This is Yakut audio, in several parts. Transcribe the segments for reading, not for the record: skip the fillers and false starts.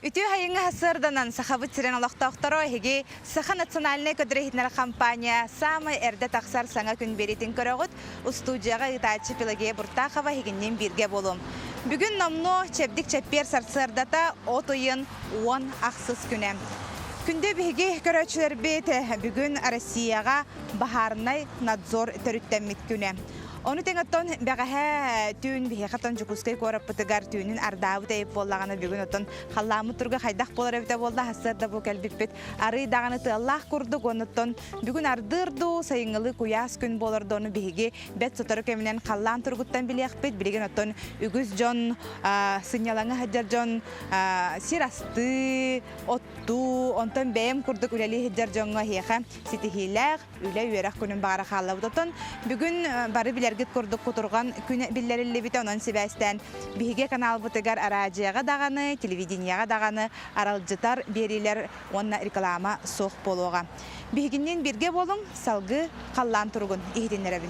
Үтүө хайыҥҥа сарсыарданан Сахабыт сирин олохтоохторо эһиги Саха национальнай көтөр-иһитиннэрэр компания саамай эрдэ тахсар саҥа күн биэриитин көрөҕүт. Устуудьуйаҕа ыытааччы Пелагея Буртахова эһигинниин бииргэ буолуом. Бүгүн номнуо чэбдик чэппиэр сарсыардата от ыйын 10 ахсыс күнэ. Күндү биһиги көрөөччүлэрбит, бүгүн Россияҕа баһаарынай надзор төрүттэммит күнэ. Ону тэҥэ оттон бэҕэһээ түүн биһиэхэ оттон Дьокуускай куораппытыгар түүнүн ардаабыт эбит буоллаҕына, бүгүн оттон халлааммыт туруга хайдах буолар эбитэ буолла, сарсыарда бу кэлбиппит арыый даҕаны тыаллаах курдук, оннуттан бүгүн ардыыр дуу, сайыҥҥылыы куйаас күн буолар дуу, ону биһиги бэрт сотору кэминэн халлаан туругуттан билиэхпит. Билигин оттон үгүс дьон сынньалаҥы сылдьар дьон сир астыы, оттуу, онтон бэйэм курдук үлэлии сылдьар дьоҥҥо эһиэхэ ситиһиилээх үлэ-үөрэх күнүн баҕара хааллабыт. Оттон бүгүн бары билэргит курдук кутурҕан күнэ биллэриллибитэ, онон сибээстээн биһиги каналбытыгар араадьыйаҕа даҕаны, телевидениеҕэ даҕаны аралдьытар биэриилэр уонна реклама суох буолуоҕа. Биһигинниин бииргэ буолуҥ, салгыы халлаан туругун иһитиннэрэбин.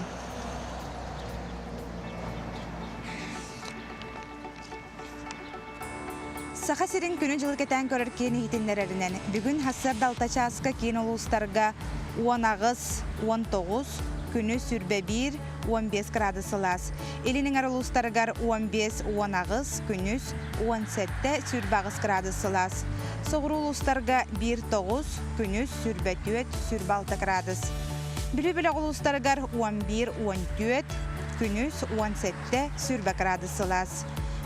Саха сирин күнү-дьылы кэтээн көрөр киин иһитиннэрэринэн, бүгүн сарсыарда 6 чааска киин улуустарга 18, 19, күнү 21, 15 градус сылаас. Илин эҥэр улуустарыгар 15, 18, күнүс 17, 28 градус сылаас. Соҕуруу улуустарга 1, 9, күнүс 24, 26 градус. Бүлүү бөлөх улуустарыгар 11, 14, күнүс 17, 20 градус сылаас.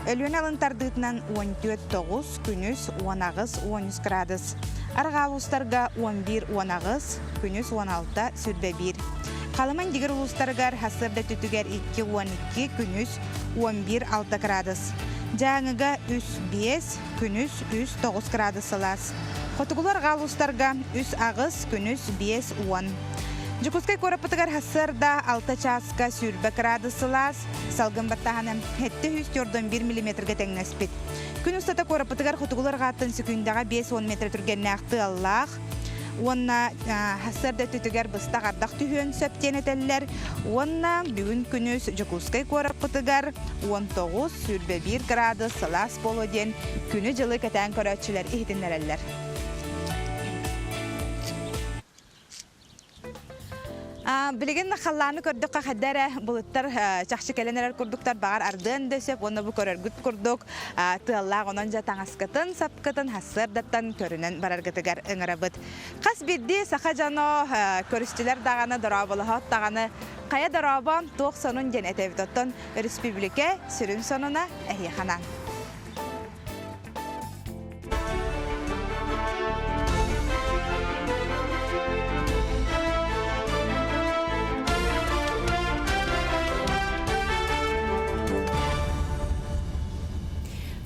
Өлүөнэ алын тардыытынан 14-9, күнүс 18-13 градус. Арҕаа улуустарга 11-18, күнүс 16-21. Халыма Индигир улуустарыгар сарсыарда өттүгэр 2-12, күнүс 11-6 градус. Дьааҥыга 3-5, күнүс 3-9 градус сылаас. Хотугулуу арҕаа улуустарга 3-8, күнүс 5-10. Дьокуускай куораппытыгар сарсыарда 6 чааска 20 градус сылаас, Салгын баттааһына 741 миллиметргэ тэҥнэспит. Күн устата куораппытыгар хотугулар арҕааттан сөкүүндэҕэ 50 метр түргэннээх тыаллаах уонна сарсыарда өттүтүгэр быстах ардах түһүөн сөп диэн этэллэр. Уонна бүгүн күнүс Дьокуускай куораппытыгар 19-21 градус сылаас буолуо диэн күнү-дьылы кэтээн көрөөччүлэр иһитиннэрэллэр. Билигин халлааны көрдөххө хайда эрэ былыттар чахчы кэлэн эрэр курдуктар, баҕар ардыан да сөп уонна бу көрөргүт курдук тыаллаах, онон дьэ таҥаскытын, сапкытын сарсыардаттан көрүнэн бараргытыгар ыҥырабыт. Хас биирдии саха дьоно көрүстүлэр даҕаны, дорооболоһоот даҕаны хайа дорообо, туох сонун диэн этэбит. Оттон өрөспүүбүлүкэ сүрүн сонуна эһиэхэ анаан.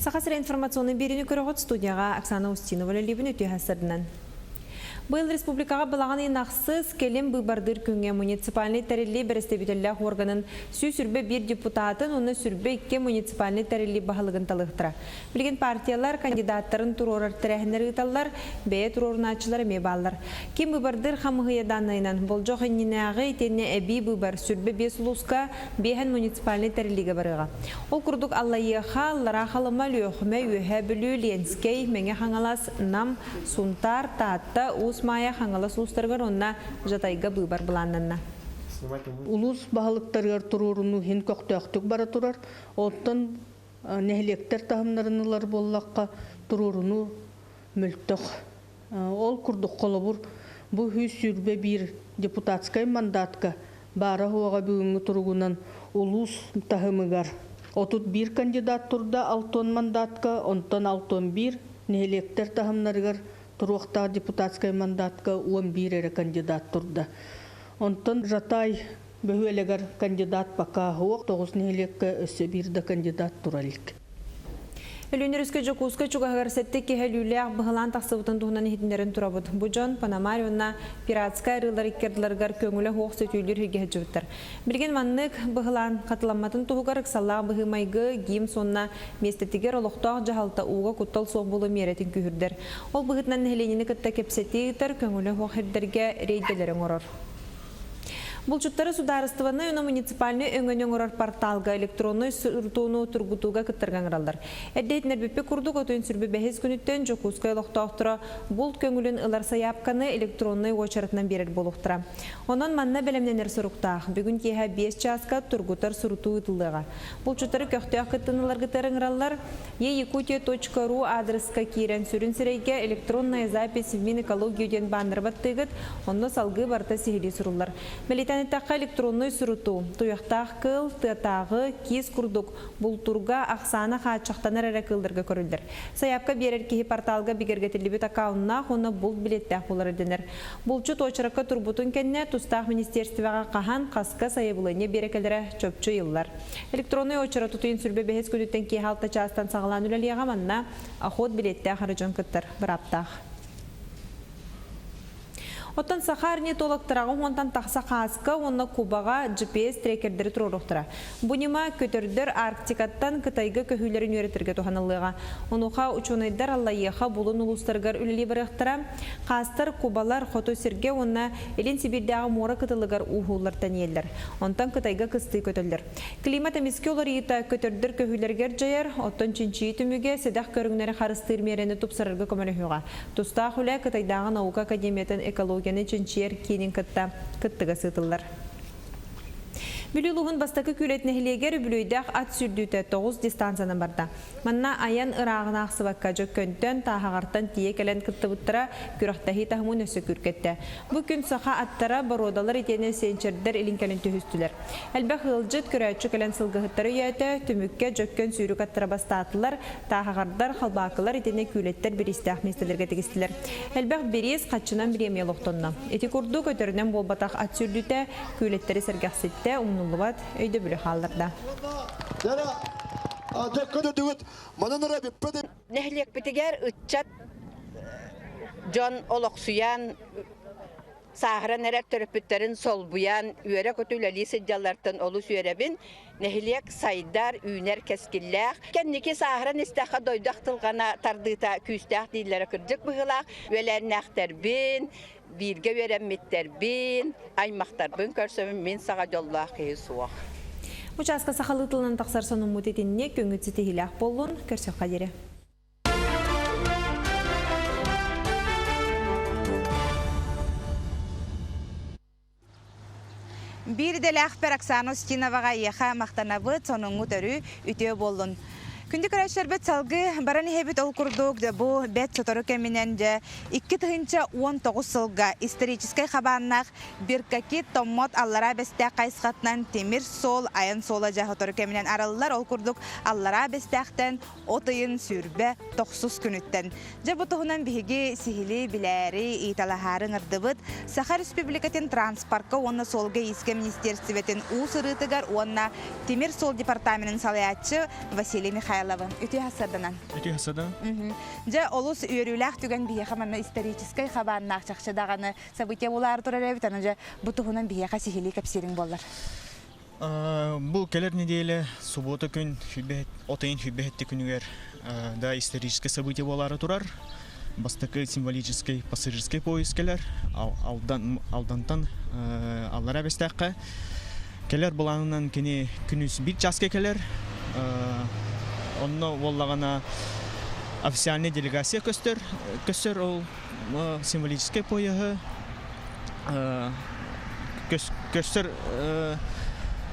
Саха сирэ информационный биэриини көрөҕүт студияҕа Оксана Устинова үлэлиибин үтүө сарсыарданан. Быйыл республикаҕа балаҕан ыйын ахсыс кэлим быыбардыыр күҥҥэ муниципальнай тэриллии бэрэстэбиитэллээх уорганын 121 депутатын уонна 22 муниципальнай тэриллии баһылыгын талыахтара. Билигин партиялар кандидаттарын туруорар тэрээһиннэр ыыталлар, бэйэ туруорунааччылар эмиэ бааллар. Ким быыбардыыр хамыһыйа дааннайынан болдьох иннинээҕи итиэннэ эбии быыбар 25 улууска биэһэн муниципальнай тэриллиигэ барыаҕа. Ол курдук Аллайыаха, Аллараа Халыма, Өлүөхүмэ, Үөһээ Бүлүү, Ленскэй, Мэҥэ Хаҥалас, Нам, Сунтаар, Таатта, Уус Маайа, Хаҥалас улуустарыгар уонна Жатайга быыбар былааннанна. Улуус баһылыктарыгар туруорунуу иһин көхтөөхтүк бара турар. Оттон нэһилиэктэр таһымнарын ылар буоллахха, туруорунуу мөлтөх. Ол курдук холобур, бу 121 депутатскай мандатка баара-суоҕа бүгүҥҥү туругунан улуус таһымыгар 31 кандидат турда 60 мандатка, онтон 61 нэһилиэктэр таһымнарыгар туруохтаах депутатскай мандатка 11 эрэ кандидат турда. Онтон Жатай бөһүөлэгэр кандидат пока суох, тоҕус нэһилиэккэ өссө биир да кандидат тура илик. Өлүөн өрүскэ Дьокуускай чугаһыгар сэттэ киһи өлүүлээх быһылаан тахсыбытын туһунан иһитиннэрэн турабыт. Бу дьон Пономарь уонна Пиратскай арыылар икки ардыларыгар көҥүлэ суох сөтүөлүүр сиргэ сылдьыбыттар. Билигин маннык быһылаан хатыламматын туһугар ыксаллаах быһыы-майгы ГИМС уонна миэстэтигэр олохтоох дьаһалта ууга куттал суох буолуу миэрэтин күүһүрдэр. Ол быһыытынан нэһилиэнньэни кытта кэпсэтии ыытар, көҥүлэ суох сирдэргэ рейдэлэри оҥорор. Булчуттары судаарыстыбаннай уонна муниципальнай өҥөнү оҥорор порталга электроннай сурутууну тургутууга кыттарга ыҥыраллар. Эрдэ иһитиннэрбиппит курдук, отуйун сүрбэ бэһис күнүттэн Дьокуускай олохтоохторо булт көҥүлүн ылар сайаапканы электроннай уочаратынан биэрэр буолуохтара. Онон манна бэлэмнэнэр соруктаах. Бүгүн киэһэ 5 чааска тургутар сурутуу ыытыллыаҕа. Булчуттары көхтөөх кыттыыны ыларгытыгар ыҥыраллар. eYakutia.ru аадырыска киирэн сүрүн сирэйгэ электронная запись в Минэкологию диэн баннеры баттыыгыт, онно салгыы барыта сиһилии суруллар. Бэлиэтээн эттэххэ, электроннай сурутуу, туйахтаах кыыл, тыатааҕы, киис курдук бултуурга ахсаана хааччахтанар эрэ кыылларга көрүллэр. Сайаапка биэрэр киһи порталга бигэргэтиллибит аккауннаах уонна булт билиэттээх буолара ирдэнэр. Булчут уочаракка турбутун кэннэ тустаах министиэристибэҕэ хаһан, хаска сайабылыанньа биэрэ кэлэрэ чопчу ыйыллар. Электроннай уочарат утуйун сүрбэ бэһис күнүттэн киэһэ алта чаастан саҕалаан үлэлиэҕэ манна охот билиэттээх эрэ дьон кыттар бырааптаах. Оттон саха орнитологтара уонтан тахса хааска уонна Кубаҕа GPS трекердэри туруоруохтара. Бу ньыма көтөрдөр Арктикаттан Кытайга көһүүлэрин үөрэтэргэ туһаныллыаҕа. Онуоха учуонайдар Аллайыаха булун улуустарыгар үлэлии барыахтара. Хаастар Кубалар хоту сиргэ уонна Илин Сибиирдээҕи муора кытылыгар ууһууллар тэнийэллэр. Онтон Кытайга кыстыы көтөллөр. Климат эмискэ уларыйыыта көтөрдөр көһүүлэригэр дьайар, оттон чинчийии түмүгэ сэдэх көрүҥнэри харыстыыр миэрэни тупсарарга көмөлөһүөҕэ. Тустаах үлэ Кытайдааҕы наука академиятын экологияны чинчийэр киинин кытта кыттыгас ыытыллар. Бүлүү улууһун бастакы Күүлэт нэһилиэгэр үбүлүөйдээх ат сүүрдүүтэ 9 дистанциянан барда. Манна айан ырааҕын аахсыбакка Дьөккөнтөн, Тааһаҕартан тиийэ кэлэн кыттыбыттара күрэхтэһии таһымын өссө күүркэттэ. Бу күн саха аттара, боруодалар итиэннэ сиэнчэрдэр илин-кэлин түһүстүлэр. Элбэх ыалдьыт, көрөөччү кэлэн сылгыһыттары өйөөтө, түмүккэ Дьөккөн сүүрүк аттара бастаатылар, Тааһаҕардар, халбаакылар итиннэ күүлэттэр бириистээх миэстэлэргэ тигистилэр. Элбэх бириис хаччынан бириэмийэ олохтонно. Ити курдук өтөрүнэн буолбатах ат сүүрдүүтэ күүлэттэри сэргэхситтэ, умнуллубат өйдөбүлү хаалларда. Нэһилиэкпитигэр ыччат дьон олохсуйан Сааһыран эрэр төрөппүттэрин солбуйан, үөрэ-көтө үлэлии сылдьаллартан олус үөрэбин. Нэһилиэк сайдар, үүнэр кэскиллээх. Кэнники сааһыран истэххэ дойду ахтылҕана тардыыта күүстээх дииллэрэ кырдьык быһыылаах. Үөлээннээхтэрбин, бииргэ үөрэммиттэрбин, аймахтарбын көрсөбүн мин саҕа дьоллоох киһи суох. Учааска сахалыы тылынан тахсар сонуммут итинник көҥүл ситиһиилээх буоллун, көрсөххө диэри. Биир идэлээхпэр Оксана Устиноваҕа эйиэхэ махтанабыт, сонуҥҥут өрүү үтүө буоллун. Күндү көрөөччүлэрбит салгыы баран иһэбит ол курдук дьэ бу бэт сотору кэминэн дьэ 2019 сылга историческай хабааннаах Биркаки Томмот Аллараа Бэстээх хайысхатынан тимир суол айан суола дьэ сотору кэминэн арыллар. Ол курдук Аллараа Бэстээхтэн от ыйын 29 күнүттэн. Дьэ бу туһунан биһиги сиһилии билээри, ыйыталаһаары ыҥырдыбыт Саха Республикатын транспорка уонна суолга-иискэ министиэристибэтин уу сырыытыгар уонна тимир суол департаменын салайааччы Василий Михайловы. Үтүө сарсыарданан. Үтүө сарсыарданан. Дьэ олус үөрүүлээх түгэн биһиэхэ манна историческай хабааннаах чахчы даҕаны событие булаары турар эбит. Аны дьэ бу туһунан биһиэхэ сиһилии кэпсиириҥ буоллар. Бу кэлэр неделя суббота күн от ыйын 27 күнүгэр да историческое событие буолаары турар. Бастакы символический пассажирский поезд кэлэр Алдан, Алдантан Аллара Бэстээххэ. Кэлэр былаанынан кини күнүс биир чааска кэлэр. Онно буоллаҕына официальный делегация көстөр. Көстөр ол символический поеһы көстөр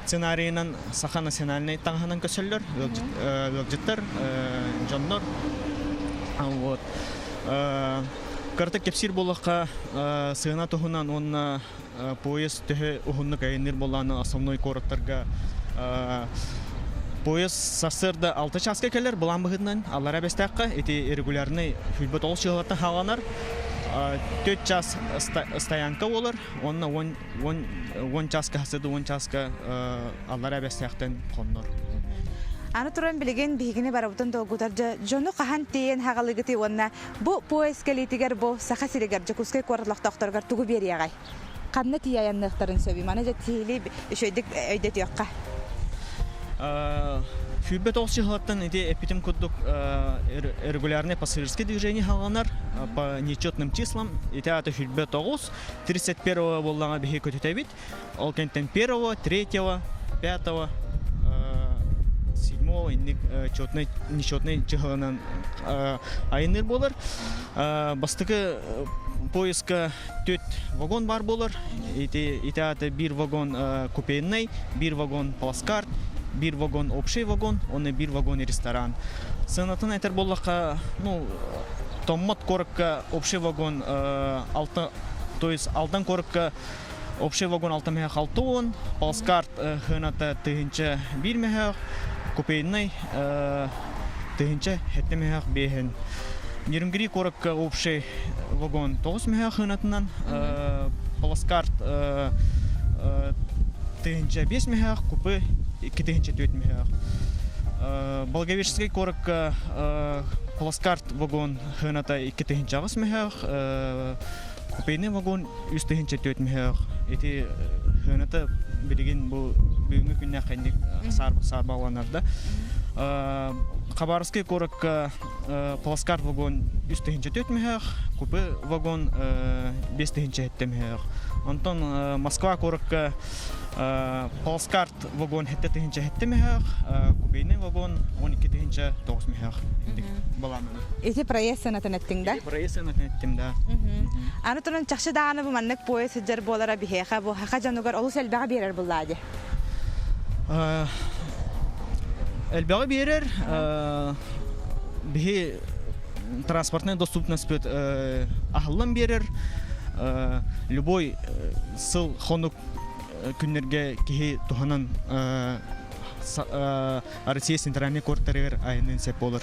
сценарийынан саха национальнай таҥаһынан көсөллөр ыалдьыттар дьоннор вот кыратык кэпсиир буоллахха сыана туһунан уонна поезд төһө уһуннук айанныыр буоллаҕына основной куораттарга поезд сарсыарда 6 чааска кэлэр былаан быһыытынан аллараа Бэстээххэ ити регулярный сүүрбэ тоҕус чыһылаттан хааланар 4 час стоянка буолар уонна 10 чааска сарсыарда 10 чааска аллараа Бэстээхтэн хоннор. Аны туран билигин биһигини барыбытын долгутар дьону хаһан тиэйэн хаҕалыгытый уонна Бу поезд кэлиитигэр бу Саха сиригэр Дьокуускай куорат олохтоохторугар тугу биэриэҕэй? Ханна тиийэ айанныахтарын сөбүй? Маны дьэ сиһилии үчүгэйдик өйдөтүөххэ. 29 чыһылаттан ити эппитим курдук регулярное пассажирское движение хааланар по нечетным числам. Ити аата 29, 31 буоллаҕа биһи көтүтэбит. Ол кэнтэн 1, 3, 5, 7 инник четный, нечетный чыһыланан айанныыр буолар. Бастакы поездка төрт вагон бар буолар. Ити, ити аата биир вагон купейный, биир вагон плацкарт, биир вагон общий вагон, уонна биир вагон ресторан. Сыанатын этэр буоллахха, ну, Томмот куоракка общий вагон алта, то есть Алдан куоракка общий вагон алта мөһөх 60, плацкарт хыната 1001 мөһөх, купейный 1007 мөһөх биэһин. Нерюнгри куоракка общий вагон 9 мөһөх хынатынан, плацкарт 1005 мөһөх, купе 2004 мөһөх. Благовещенский куоракка плацкарт вагон хыната 2008 мөһөх, купейный вагон 3004 мөһөх. Ити хыната билигин бу бүгүҥҥү күннээх хэнник саарбаланар да. Хабаровскай куоракка плацкарт вагон 3004 мөһөх, купе вагон 5007 мөһөх. Онтон Москва куоракка плацкарт вагон 7007 мөһөх, купейный вагон 12009 мөһөх балааннанар. Ити проезд сыанатын эттиҥ да? Проезд сыанатын эттим да. Аны туран чахчы даҕаны бу маннык поезд сылдьар буолара биһиэхэ бу саха дьонугар олус элбэҕи биэрэр буллаа дии. Элбэҕи биэрэр. Биһи транспортная доступность аһыллан биэрэр. Любой сыл хонук күннэргэ киһи туһанан Россия центральный куораттарыгар айанныын сөп буолар.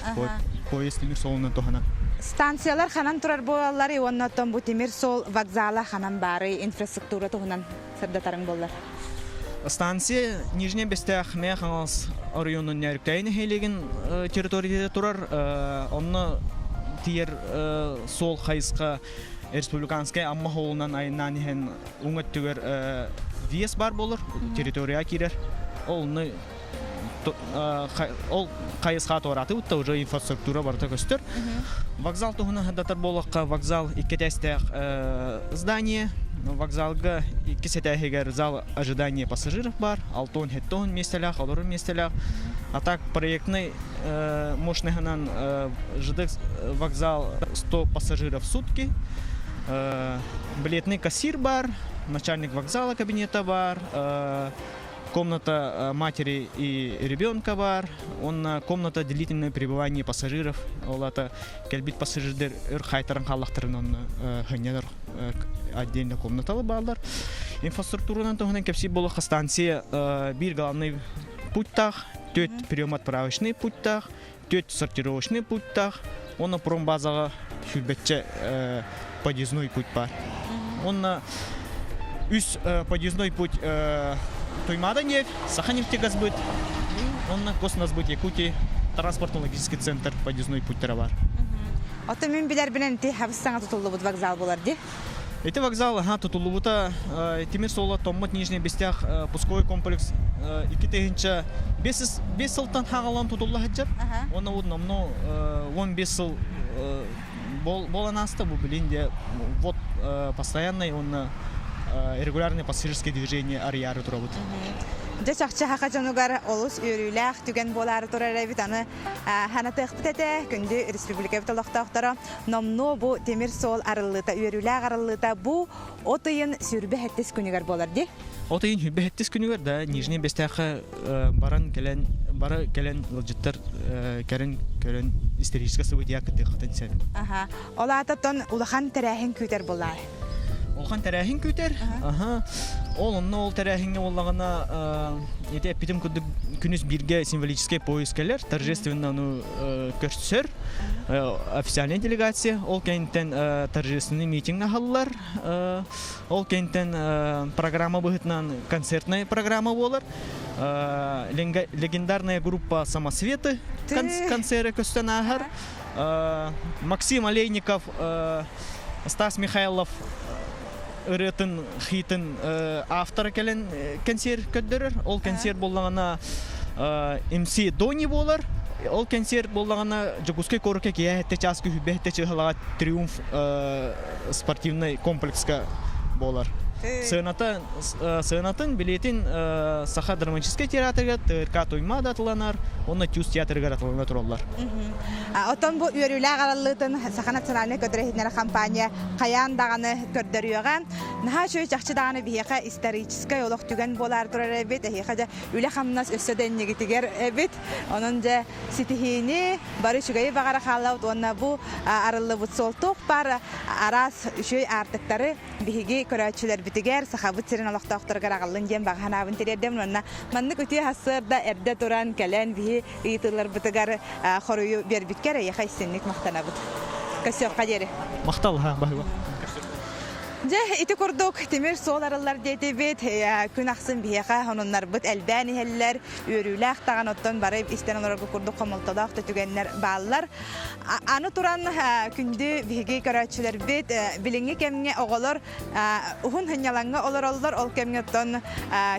Поезд тимир суолунан туһанан. Станциялар ханан турар буолаллар уонна оттон бу тимир суол вокзала ханан баарый инфраструктура туһунан сырдатарыҥ буоллар. Станция Нижний Бэстээх Мэҥэ Хаҥалас оройуонун Нөөрүктээйи нэһилиэгин территорията турар. Онно тиийэр суол хайысха республиканскай Амма холунан айаннаан иһэн уҥ өттүгэр въезд баар буолар, территорияҕа киирэр. Ол ол хайысха туораатыбыт да уже инфраструктура барыта көстөр. Вокзал туһунан сырдатар буоллахха, вокзал икки этээстээх здание. Вокзалга иккис этээһигэр зал ожидания пассажиров бар, 6-7 миэстэлээх, олорор миэстэлээх. А так проектный мощныйынан ЖД вокзал 100 пассажиров в сутки. Билетный кассир бар, начальник вокзала кабинета бар, комната матери и ребенка бар, онна комната длительное пребывание пассажиров, ол ата кэлбит пассажирдер өр хайтаран хааллахтарын онно хынньанар отдельно комнаталы бааллар. Инфраструктуранан туһунан кэпсиир буолуохха станция биир главный путьтаах, төрт прием-отправочный путьтаах, төрт сортировочный путьтаах, уонна промбазаҕа сүүрбэччэ подъездной путь баар. Уонна үс подъездной путь Туймаада нефть, Саханефтегазбыт, уонна Госнасбыт Якутии транспортно-логистический центр подъездной путьтара бар. Оттон мин билэрбинэн ити хабыс саҥа тутуллубут вокзал буолар дии. Ити вокзал аха тутуллубута тимир суола Томмот Нижний Бестях пусковой комплекс 2005 сылтан хаалан тутулла сылдьар. Уонна вот номно 15 сыл буолан ааста бу билин де вот постоянный уонна регулярное пассажирское движение арыйаары турабыт. Дьэ чахчы хаха дьонугар олус үөрүүлээх түгэн буолаары турар эбит аны ханатыахпыт этэ күндү республикабыт олохтоохторо Номнуо бу тимир суол арыллыыта, үөрүүлээх арыллыыта бу от ыйын 27 күнүгэр буолар дии. От ыйын 27 күнүгэр да Нижний Бэстээххэ баран кэлэн бары кэлэн ыалдьыттар кэрин көрөн историческое событие кыттыаххытын сөп. Аха. Ол аата тон улахан тэрээһин күүтэр буоллаа. Улахан тэрээһин күүтэр. Аха. Ол онно ол тэрээһиҥҥэ буоллаҕына ити эппитим курдук күнүс бииргэ символический поезд кэлэр, торжественно ону көрсөр официальная делегация, ол кэнниттэн торжественный митинг аһаллар, ол кэнниттэн программа быһыытынан концертная программа буолар. Легендарная группа «Самосветы» концеры көстөн ааһар. Максим Олейников, Стас Михайлов ырыатын хитын автора кэлэн кэнсиэр көрдөрөр. Ол кэнсиэр буоллаҕына. МС Дони буолар. Ол кэнсиэр буоллаҕына Дьокуускай куоракка киэһэ сэттэ чааска сүүрбэ сэттэ чыһылаҕа Триумф спортивнай комплекска буолар. Сыаната сыанатын билиэтин Саха драматическай театрыгар ТРК Туймаада атыланар уонна Тюз театрыгар атылана тураллар. Оттон бу үөрүүлээх араллыытын Саха национальнай көтөр иһитиннэрэр компания хайаан даҕаны көрдөрүөҕэ. Наһаа үчүгэй чахчы даҕаны биһиэхэ историческай олох түгэн буолаары турар эбит. Эһиэхэ дьэ үлэ-хамнас өссө да иннигитигэр эбит. Онон дьэ ситиһиини бары үчүгэйи баҕара хааллабыт уонна бу арыллыбыт суол туох баар араас үчүгэй аартыктары биһиги көрөөччүлэрбитигэр Сахабыт сирин олохтоохторугар аҕаллын диэн баҕа санаабын тириэрдэбин уонна маннык үтүө сарсыарда эрдэ туран кэлэн биһи ыйытыыларбытыгар хоруйу биэрбиккэр эйиэхэ истинник махтанабыт. Көрсүөххэ диэри. Махтал, баһыыба. Дьэ, ити курдук тимир суол арыллар диэтибит. Күн ахсын биһиэхэ сонуннарбыт элбээн иһэллэр. Үөрүүлээх даҕаны оттон бары истэн олорорго курдук хомолтолоох да түгэннэр бааллар. Аны туран күндү биһиги көрөөччүлэрбит билиҥҥи кэмҥэ оҕолор уһун сынньалаҥҥа олороллор. Ол кэмҥэ оттон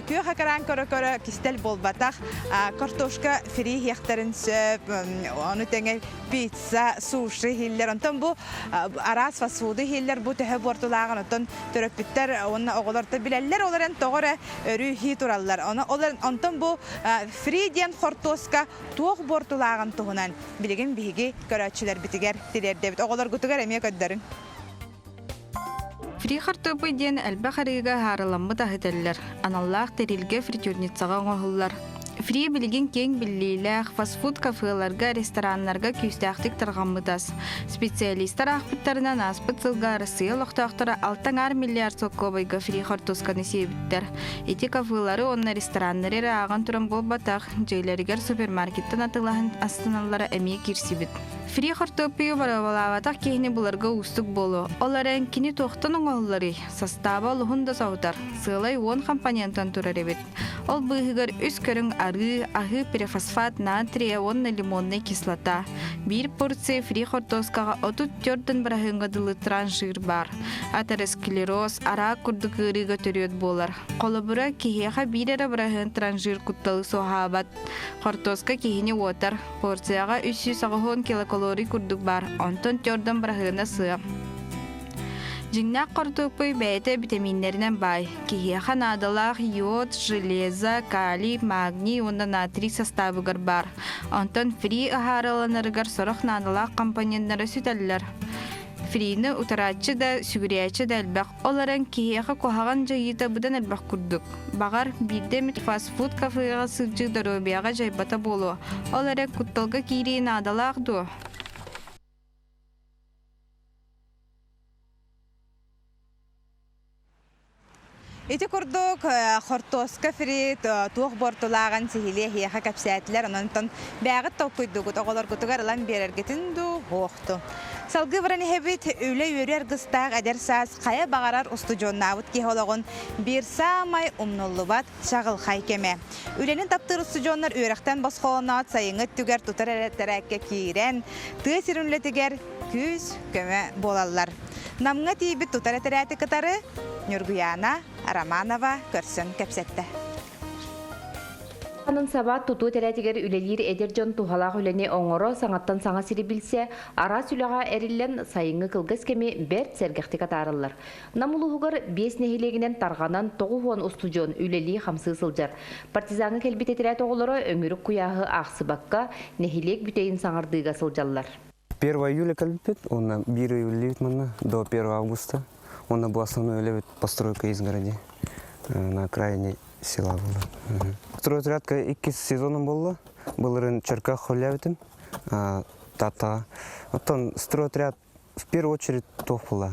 күөх экран көрө-көрө кистэл буолбатах картошка фри иһиэхтэрин сөп. Ону тэҥэ пицца, суши иһиллэр. Онтон бу араас фастфуду иһиллэр, бу төһө буортулааҕын оттон төрөппүттэр уонна оҕолор да билэллэр, ол эрэн тоҕо эрэ өрүү иһии тураллар. Ону ол онтон бу фри диэн хортуоска туох буортулааҕын туһунан билигин биһиги көрөөччүлэрбитигэр тириэрдэбит. Оҕолоргутугар эмиэ көрдөрүҥ. Фри хортуоппуй диэн элбэх арыыга ыһаарыламмыт аһы этэллэр. Аналлаах тэрилгэ фритюрницаҕа оҥоһуллар. Фри билигин киэҥ биллиилээх, фастфуд кафеларга, рестораннарга күүстээхтик тарҕаммыт ас. Специалистар аахпыттарынан ааспыт сылга Арассыыйа олохтоохторо 6,5 миллиард солкуобайга фри хортуосканы сиэбиттэр. Ити кафелары уонна рестораннары эрэ ааҕан туран буолбатах, дьиэлэригэр супермаркеттан атыылаһан астыналлара эмиэ киирсибит. Фри хортуоппуйу боруобалаабатах киһини буларга уустук буолуо. Ол эрэн кини туохтан оҥоһулларый? Састааба олуһун да соһутар. Сыалай 10 компонентан турар эбит. Ол быыһыгар үс көрүҥ арыы, аһыы перефосфат натрия уонна лимоннай кислота. Биир порция фри хортуоскаҕа 34 быраһыыҥҥа дылы транжир баар. Атеросклероз, араак курдук ыарыыга төрүөт буолар. Холобура, киһиэхэ биир эрэ быраһыан транжир кутталы суоһаабат. Хортуоска киһини уотар, Порцияҕа 380 килокалорий курдук баар, онтон төрдөн быраһыана сыа. Дьиҥнээх хортуоппуй бэйэтэ битэмииннэринэн баай. Киһиэхэ наадалаах йод, железо, калий, магний уонна натрий састаабыгар баар. Онтон фри ыһаарыланарыгар сорох наадалаах компоненнара сүтэллэр. Фрини утарааччы да, сүгүрүйээччи да элбэх. Ол эрэн киһиэхэ куһаҕан дьайыыта быдан элбэх курдук. Баҕар, биирдэ эмит фастфуд кафеҕа сылдьыы доруобуйаҕа дьайбата буолуо. Ол эрэн кутталга киирии наадалаах дуо? Ити курдук хортуоска фри туох буортулааҕын сиһилии эһиэхэ кэпсээтилэр. Онон бэйэҕит толкуйдуугут, оҕолоргутугар ылан биэрэргитин дуу, суох дуу. Салгыы баран иһэбит, үлэ-үөрүү аргыстаах эдэр саас хайа баҕарар устудьуоннаабыт киһи олоҕун биир саамай умнуллубат чаҕылхай кэмэ. Үлэни таптыыр устудьуоннар үөрэхтэн босхолоноот сайыҥҥы өттүгэр тутар эрэ тэрээккэ киирэн, тыа сирин үлэтигэр күүс-көмө буолаллар. Намҥа тиийбит тутар этэрээти кытары Ньургуйаана Романова көрсөн кэпсэттэ. Анын саба тутуу тэрээтигэр үлэлиир эдэр дьон туһалаах үлэни оҥоро, саҥаттан саҥа сири билсэ, араас үлэҕэ эриллэн сайыҥҥы кылгас кэми бэрт сэргэхтик атаараллар. Нам улууһугар биэс нэһилиэгинэн тарҕанан 90 устудьуон үлэлии-хамсыы сылдьар. Партизаҥҥа кэлбит этэрээт оҕолоро өҥүрүк куйааһы аахсыбакка, нэһилиэк бүтэйин саҥардыыга сылдьаллар. 1 июля кэлбиппит уонна биир ый үлэлиибит манна до 1 августа. Уонна бу основной үлэбит постройка изгороди на окраине села была. Стройотрядка иккис сезоном буолла. Былырын Черках үлэлээбитим. Тата. Оттон стройотряд в первую очередь туох була.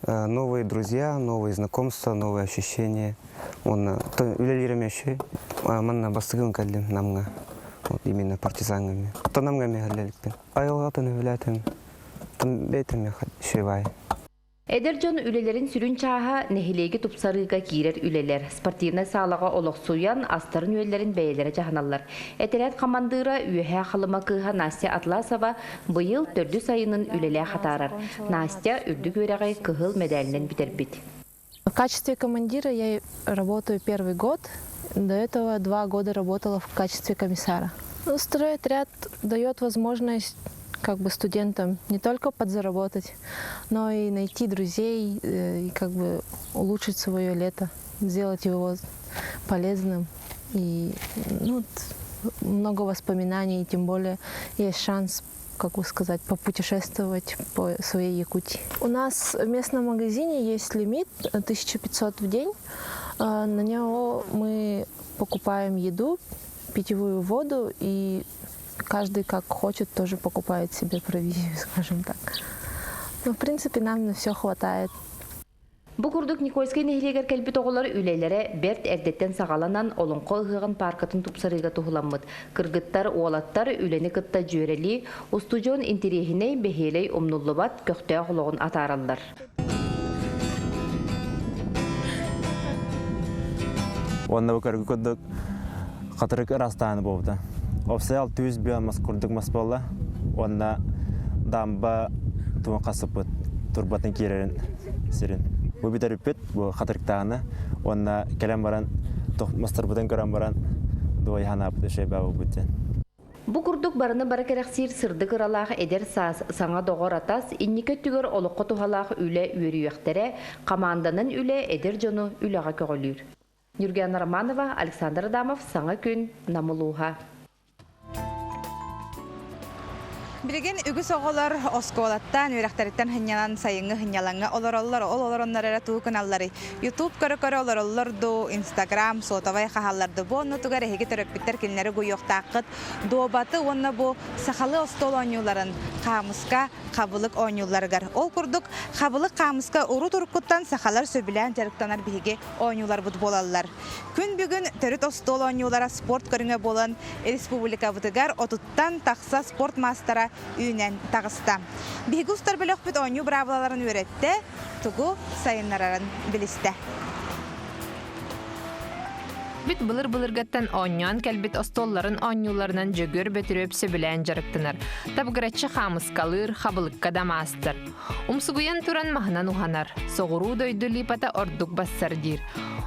Новые друзья, новые знакомства, новые ощущения. Уонна үлэлиирим еще. Манна бастыгын кэллим Намҥа. Вот именно партизанами. Намҥа миһэллэликпин. Айылҕатын үбүлээтим, бэйэтим үчүгэй. Эдэр дьон үлэлэрин сүрүн чааһа нэһилиэги тупсарыыга киирэр үлэлэр. Спортивнай саалаҕа олохсуйан, астарын-үөллэрин бэйэлэрэ дьаһаналлар. Этэрээт хамандыыра Үөһээ Халыма кыыһа Настя Атласова быйыл төрдүс айынын үлэлээх атаарар. Настя үрдүк үөрэҕи кыһыл мэдээлинэн бүтэрбит. В качестве командира я работаю первый год. До этого 2 года работала в качестве комиссара. Ну, стройотряд дает возможность как бы студентам не только подзаработать, но и найти друзей и как бы улучшить свое лето, сделать его полезным. И ну, много воспоминаний, тем более есть шанс как бы сказать, попутешествовать по своей Якутии. У нас в местном магазине есть лимит 1500 в день. На него мы покупаем еду, питьевую воду и каждый как хочет тоже покупает себе провизию, скажем так. Но в принципе нам на все хватает. Бу курдук Никольскай нэһилиэгэр кэлбит оҕолор үлэлэрэ бэрт эрдэттэн саҕаланан Олоҥхо ыһыаҕын пааркатын тупсарыыга туһуламмыт. Кыргыттар, уолаттар үлэни кытта дьүөрэлии, устудьуон интэриэһинэй, бэһиэлэй умнуллубат, көхтөөх олоҕун атаараллар. Уонна бу көргү курдук хатырык ырастааны буолбута. Опсай 600 бүөн мас курдук мас буолла. Уонна дамба туон хасыппыт турбатын киирэрин сирин. Бу бүтэриппит бу хатырыктааны уонна кэлэн баран мастарбытын көрөн баран дуойханаапыт үчүгэй буолбут диэн. Бу курдук барыны бары кэрэхсиир сырдык ыралаах эдэр саас саҥа доҕор атас инники өттүгэр олоххо туһалаах үлэ үөрүйэхтэрэ, хамаанданан үлэ эдэр дьону үлэҕэ көҕүлүүр. Нюргиана Романова, Александр Адамов, Саҥа күн, Нам улууһа. Билигин үгүс оҕолор оскуолаттан, үөрэхтэриттэн сынньанан сайыҥҥы сынньалаҥҥа олороллор. Ол олороннор эрэ тугу гыналларый? Ютуб көрө-көрө олороллор дуу, Инстаграм, сотовай хаһаллар дуу. Бу оннутугар эһиги төрөппүттэр кинилэри угуйуохтааххыт. Дуобаты уонна бу сахалыы остуол оонньууларын хаамыска, хабылык оонньууларыгар. Ол курдук, хабылык хаамыска урут-уруккуттан сахалар сөбүлээн дьарыктанар биһиги оонньууларбыт буолаллар. Күн бүгүн төрүт остуол оонньуулара спорт көрүҥэ буолан республикабытыгар отуттан тахса спорт маастара үүнэн таҕыста. Биһиги устар бөлөхпүт оонньуу быраабылаларын үөрэттэ, тугу сайыннарарын билистэ. Бит былыр-былыргаттан оонньоон кэлбит остуолларын оонньууларынан Дьөгүөр Бөтүрүөп сөбүлээн дьарыктанар. Табыгыраччы хаамыскалыыр, хабылыкка да маастар. Умсугуйан туран маһынан уһанар, соҕуруу дойду липата ордук бассар диир.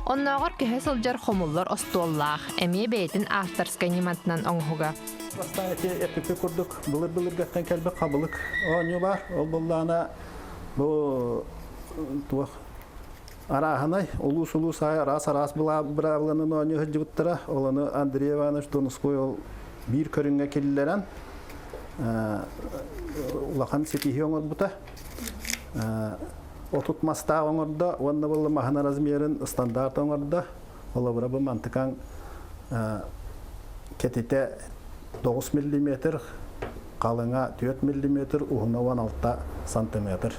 Оннооҕор көһө сылдьар хомуллар остуоллаах, эмиэ бэйэтин авторскай ньыматынан оҥоһуга. Бастаан эти эппиппит курдук былыр-былыргаттан кэлбит хабылык оонньуу баар. Ол буоллаҕына бу туох арааһынай улуус-улуус аайы араас-араас быраабыланан оонньуу сылдьыбыттара. Ол ону Андрей Иванович Донской ол биир көрүҥҥэ киллэрэн улахан ситиһии оҥорбута. 30 мастаах оҥордо уонна буолла маһын размерын стандарт оҥордо. Холобура бу мантыкаҥ кэтитэ 9 миллиметр, халыҥа 4 миллиметр, уһуна 16 сантиметр.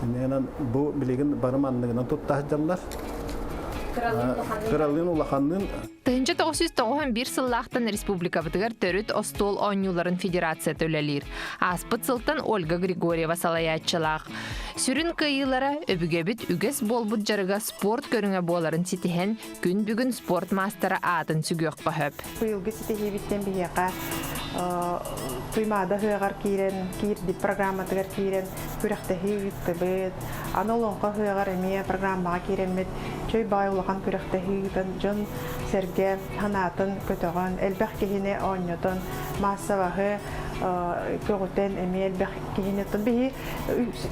Иннинэн бу билигин бары манныгынан тутта сылдьаллар. Кыралыын улаханныын 1991 сыллаахтан республикабытыгар төрүт остуол оонньууларын федерацията үлэлиир. Ааспыт сылтан Ольга Григорьева салайааччылаах. Сүрүн кыайыылара өбүгэбит үгэс буолбут дьарыга спорт көрүҥэ буоларын ситиһэн, күн бүгүн спорт маастара аатын сүгүөххэ сөп. Быйылгы ситиһиибиттэн биһиэхэ Туймаада ыһыаҕар киирэн, киирдит программатыгар киирэн күрэхтэһии ыыттыбыт. Аны Олоҥхо ыһыаҕар эмиэ программаҕа киирэммит чөй баай улахан күрэхтэһии ыытан дьон сэргэ санаатын көтөҕөн, элбэх киһини оонньотон, маассабаһы көҕүтэн эмиэ элбэх киһини биһи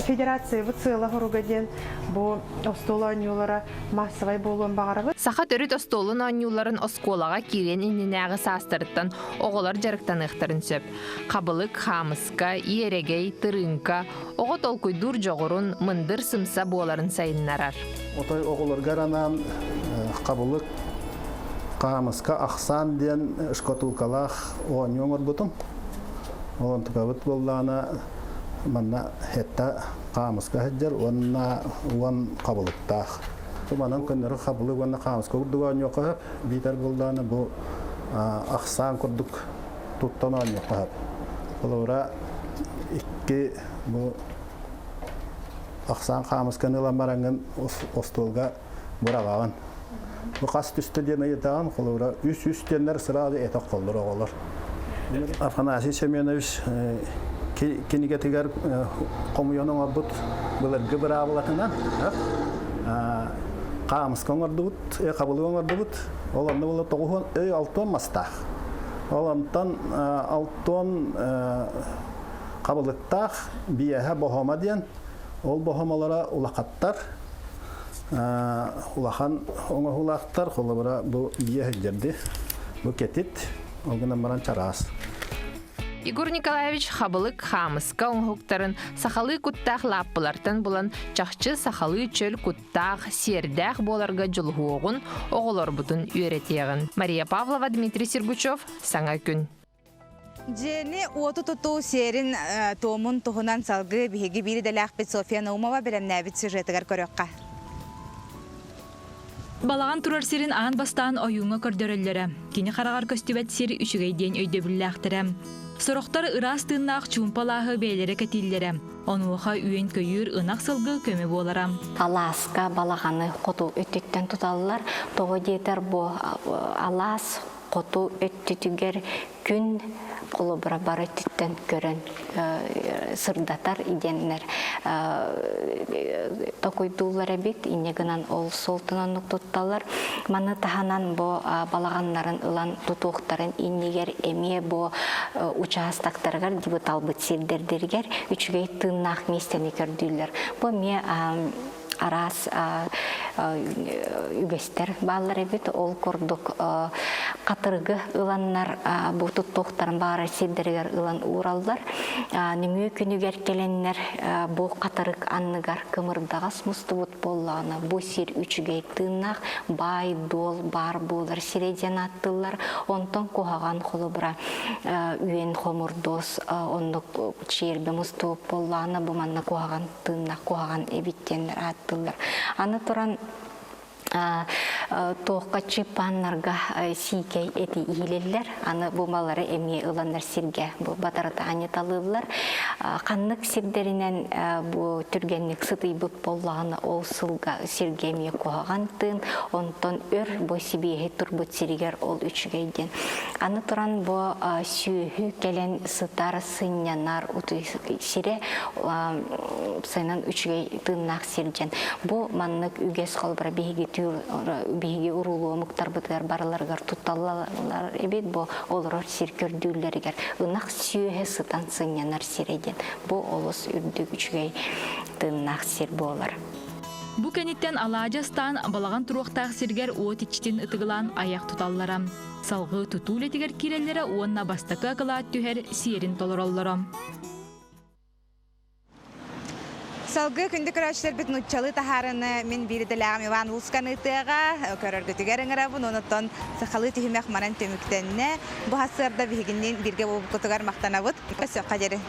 федерациябыт сыала-соруга диэн бу остуол оонньуулара маассабай буолуон баҕарабыт. Саха төрүт остуолун оонньууларын оскуолаҕа киириэн иннинээҕи саастарыттан оҕолор дьарыктаныахтарын сөп. Хабылык, хаамыска, иэрэгэй, тырыыҥка, оҕо толкуйдуур дьоҕурун, мындыр сымса буоларын сайыннарар. Отой оҕолоргор анаан хабылык, хаамыска ахсаан диэн шкатулкалаах оонньуу оҥорбутум. Ол онтукабыт буоллаҕына манна хетта хаамыска сылдьар уонна уон хабылыктаах. Манан көннөрү хабылык уонна хаамыска курдук оонньуохха сөп. Биитэр буоллаҕына бу ахсаан курдук туттан оонньуохха сөп. Холобура икки бу ахсаан хаамысканы ылан бараҥҥын остуолга быраҕаҕын. Бу хас түстэ диэн ыйытаҕын, холобура үс-үс диэннэр сразу этэ охоллор оҕолор. Афанасий Семенович кинигэтигэр хомуйан оҥорбут былыргы быраабылатынан. Хаамыска оҥордубут, хабылык оҥордубут. Ол онно була тоҕуһун өй алтуон мастаах. Ол онтон алтуон хабылыктаах биэһэ боһомо диэн. Ол боһомолоро улахаттар. Улахан оҥоһуулаахтар. Холобура бу биэ сылдьарды. Бу кэтит. Ол гынан баран чараас. Егор Николаевич хабылык хаамыска оҥоһуктарын сахалыы куттаах лааппылартан булан чахчы сахалыы чөл куттаах, сиэрдээх буоларга дьулуһуоҕун, оҕолорбутун үөрэтиэҕин. Мария Павлова, Дмитрий Сергучев, Саҥа күн. Дьиэни уоту тутуу сиэрин туомун туһунан салгыы биһиги биир идэлээхпит Софья Наумова бэлэмнээбит сюжетыгар көрүөххэ. Балаҕан турар сирин аан бастаан ойууҥҥа көрдөрөллөрө. Кини хараҕар көстүбэт сир үчүгэй диэн өйдөбүллээхтэрэ. Сорохтор ыраас тыыннаах чуумпа алааһы бэйэлэрэ кэтииллэрэ. Онуоха үөн-көйүүр, ынах-сылгы көмө буолара. Алааска балаҕаны хоту өттүттэн туталлар. Тоҕо диэтэр бу алаас хоту өттүтүгэр күн холобура бары өттүттэн көрөн сырдатар диэннэр токуйдууллар эбит инньэ гынан ол суолтан оннук тутталлар маны таһынан бу балаҕаннарын ылан тутуохтарын иннигэр эмиэ бу учаастактарыгар дибы талбыт сирдэрдэригэр үчүгэй тыыннаах миэстэни көрдүүллэр бу эмиэ араас үгэстэр бааллар эбит. Ол курдук хатырыгы ыланнар бу туттуохтарын баҕарар сирдэригэр ылан уураллар. Нөҥүө күнүгэр кэлэннэр бу хатырык анныгар кымырдаҕас мустубут буоллаҕына бу сир үчүгэй тыыннаах баай-дуол баар буолар сирэ диэн ааттыыллар. Онтон куһаҕан холобура үөн хомурдуос оннук чиэрбэ мустубут буоллаҕына бу манна куһаҕан тыыннаах куһаҕан эбит диэннэр ааттыыллар. Аны туран туохха чыппааннарга сиикэй эти иилэллэр. Аны бу малары эмиэ ыланнар сиргэ бу батарыта анньыталыыллар. Ханнык сирдэринэн бу түргэнник сытыйбыт буоллаҕына ол сылга сиргэ эмиэ куһаҕан тыын, онтон өр бу сибиэһи турбут сиригэр ол үчүгэй диэн. Аны туран бу сүөһү кэлэн сытар, сынньанар сирэ сайынан үчүгэй тыыннаах сир диэн. Бу маннык үгэс холобура биһиги түүр биһиги уруулуу омуктарбытыгар барыларыгар тутталлар эбит бу олорор сир көрдүүллэригэр ынах сүөһэ сытан сынньанар сирэ диэн. Бу олус үрдүк үчүгэй тыыннаах сир буолар. Бу кэнниттэн алаадьы астаан балаҕан туруохтаах сиргэр уот иччитин ытыгылаан айах туталлара. Салгыы тутуу үлэтигэр киирэллэрэ уонна бастакы акылаат түһэр сиэрин толороллоро. Салгыы күндү көрөөччүлэрбит нууччалыы таһаарыны мин биир идэлээҕим Иван Лускан ыытыаҕа көрөргүтүгэр ыҥырабын. Онуттан сахалыы түһүмэх манан түмүктэннэ. Бу сарсыарда биһигинниин бииргэ буолбуккутугар махтанабыт. Өссө диэри.